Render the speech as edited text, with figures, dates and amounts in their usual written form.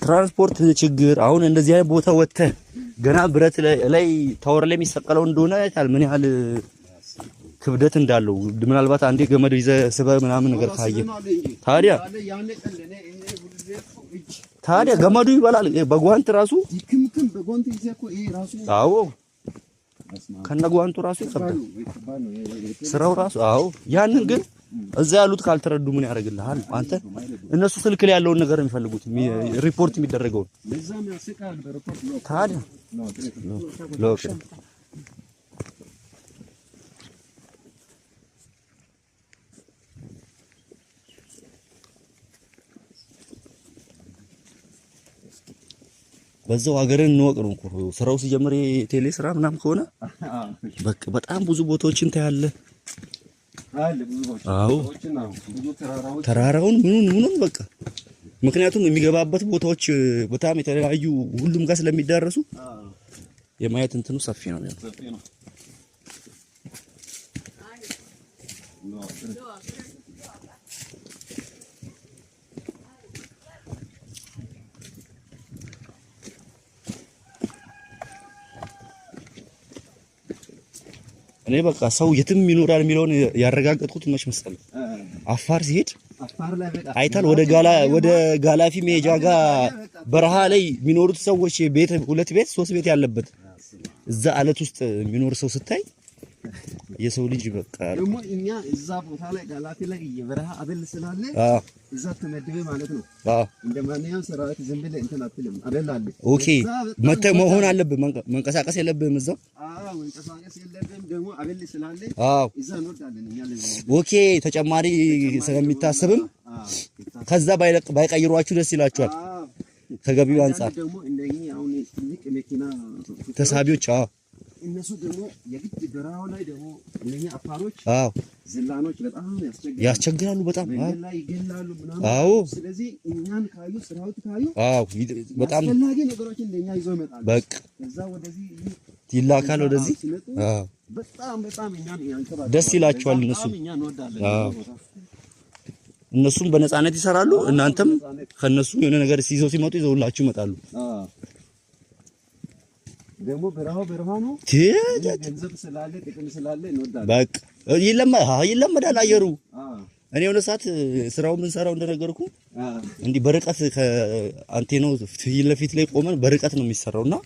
ትራንስፖርት ችግር አሁን እንደዚህ አይነት ቦታ ወጥተህ ገና ብረት ላይ tower ላይ የሚሰቀለው እንደሆነ አይታል ምን ያህል ክብደት እንዳለው። ምናልባት አንዴ ገመድ ይዘህ ስበህ ምናምን ነገር ካየ ታዲያ ታዲያ ገመዱ ይበላል። በጓንት ራሱ፣ አዎ፣ ከነ ጓንቱ ራሱ ይከብዳል ስራው ራሱ። አዎ፣ ያንን ግን እዛ ያሉት ካልተረዱ ምን ያደርግልሃል? አንተ እነሱ ስልክ ላይ ያለውን ነገር የሚፈልጉት፣ ሪፖርት የሚደረገውን። ታዲያ በዛው ሀገርን እንወቅ ነው እኮ ስራው ሲጀምር። የቴሌ ስራ ምናምን ከሆነ በቃ በጣም ብዙ ቦታዎችን ታያለህ። አዎ፣ ተራራውን ምኑን ምኑን በቃ፣ ምክንያቱም የሚገባበት ቦታዎች በጣም የተለያዩ ሁሉም ጋር ስለሚዳረሱ የማየት እንትኑ ሰፊ ነው የሚሆነው። እኔ በቃ ሰው የትም ይኖራል የሚለውን ያረጋገጥኩት መች መሰለህ? አፋር ሲሄድ አይታል፣ ወደ ጋላ ወደ ጋላፊ መሄጃ ጋር በረሃ ላይ የሚኖሩት ሰዎች ቤት፣ ሁለት ቤት ሶስት ቤት ያለበት እዛ አለት ውስጥ የሚኖር ሰው ስታይ የሰው ልጅ በቃ ደግሞ እኛ እዛ ቦታ ላይ ጋላፊ ላይ የበረሃ አበል ስላለ እዛ ተመድበ ማለት ነው። እንደ ማንኛውም ሰራዊት ዝም ብለህ እንትን አትልም። አበል አለ። Okay፣ መተ መሆን አለብህ፣ መንቀሳቀስ የለብህም እዛው። አዎ፣ መንቀሳቀስ የለብህም። ደግሞ አበል ስላለ እዛ እንወዳለን እኛ ለዛ። Okay፣ ተጨማሪ ስለሚታሰብም ከዛ ባይቀይሯችሁ ደስ ይላችኋል። ከገቢው አንጻር ደግሞ እንደኛ አሁን ትልቅ መኪና ተሳቢዎች፣ አዎ፣ እነሱ ደግሞ የግድ በረሃው ላይ ደግሞ እነኛ አፋሮች፣ ዘላኖች በጣም ያስቸግራሉ፣ ያስቸግራሉ በጣም፣ መንገድ ላይ ይገላሉ ምናምን። ስለዚህ እኛን ካዩ፣ ሰራዊት ካዩ፣ አዎ፣ በጣም አስፈላጊ ነገሮችን ለኛ ይዘው ይመጣሉ። በቃ ከዛ ወደዚህ ይላካል ወደዚህ። አዎ፣ በጣም በጣም እኛን ያንከባክባሉ። ደስ ይላቸዋል እነሱ። እኛ እንወዳለን። እነሱም በነፃነት ይሰራሉ። እናንተም ከነሱ የሆነ ነገር ይዘው ሲመጡ ይዘውላችሁ ይመጣሉ። ደግሞ በረሃው በረሃ ነው። ገንዘብ ስላለ ጥቅም ስላለ እንወዳለን። በቃ ይለመዳል አየሩ። እኔ የሆነ ሰዓት ስራውን የምንሰራው እንደነገርኩ እንዲህ በርቀት ከአንቴናው ፊት ለፊት ላይ ቆመን በርቀት ነው የሚሰራውና